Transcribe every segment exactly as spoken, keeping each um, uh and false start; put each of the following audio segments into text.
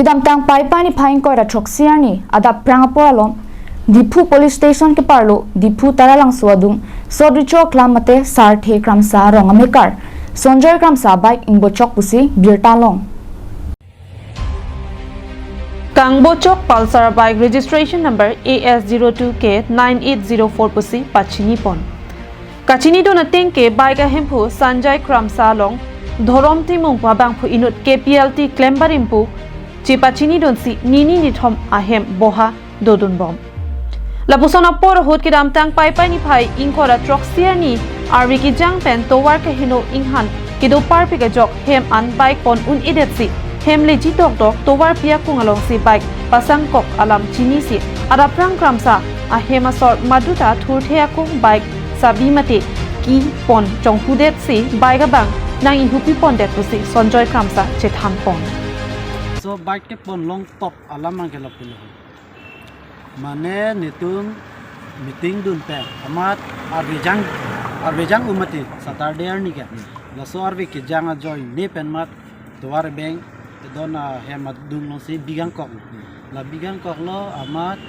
Kedamtang Paipai niphai ingkoi ra throksi arni adap phrang apor along Diphu Police Station keparlo Diphu Taralangso adung Sodri Choklam mate Sarthe Kramsa arong amekar Sonjoy Kramsa bike ingbochok pusi birta long. Kangbochok Pulsar bike registration number A S zero two K nine eight zero four pusi pachini pon. Kachinidun ateng ke bike ahemphu Sanjay Kramsa along Dhorom Timung pu abangphu inut K P L T klembarim pu chepachinidunsi nini nithom ahem boha dodunbom. Lapuson apor ahut kedamtang Paipai niphai ingkoi ra throksi arni arve kejang pen tovar keheno inghan kedo parpik ajok hem an bike pon un-edetsi hem leji dokdok tovarpi akung alongsi bike pasangkok alam chinisi adap phrang Kramsa ahem asor maduta thurthe akung bike sabi mate key pon chonghudetsi bike abang nang-ihupi pondet pusi Sonjoy Kramsa chethan pon. So bike kepon long top alam abang ke lapulo. Mane netum meeting dun pen amat arve kejang, arve kejang u mati Saturday arni ke. Hmm. Laso arve kejang ajoine pen amat tovar abeng don ahem adung alongsi bikangkok. Hmm. La bikangkoklo amat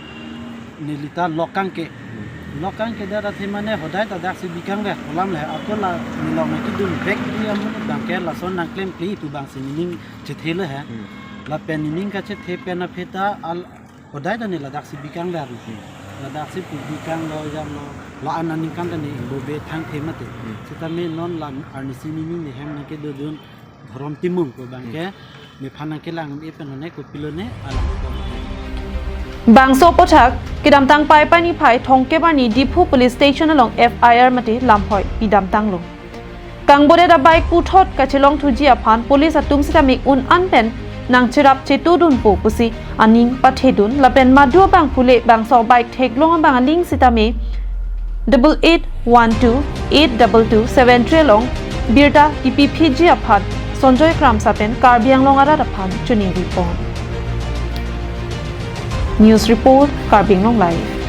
nelita lokang ke. Hmm. Lokang ke dak athe mane hodai ta daksi bikang ke kolam le ako la nelong kedun bag di amu bang ke lason nangklempli pu bangsi nening chethelo he. Hmm. Lapen nening kachethe pen aphi ta al hodai ta ne ladaksi bikang dar. Hmm. Ladaksi pu bikanglo jamlo la-an aningkan ta ne ingbo be thangthe mate. Hmm. Sitame non la arnisi nening ne hem nangkedodun Dhorom Timung pu bang ke. Hmm. Nephan nangkelang e pen ne kopilo ne alam. Bangso aphuthak kedamtang Paipai niphai thomkep arni Diphu Police Station along F I R mate lamhoi pidamtanglo. Kangbodet abike puthot kachelongthuji aphan police atum sitame un-an pen nangcherap chetudunpo pusi aning pathedun lapen madu abangphu le bangso bike theklong abang aling sitame double eight one two eight double two seven three along birta kipiphiji aphan Sonjoy Kramsa pen Karbi Anglong arat aphan choningri pon. News report, Karbi Anglong Live.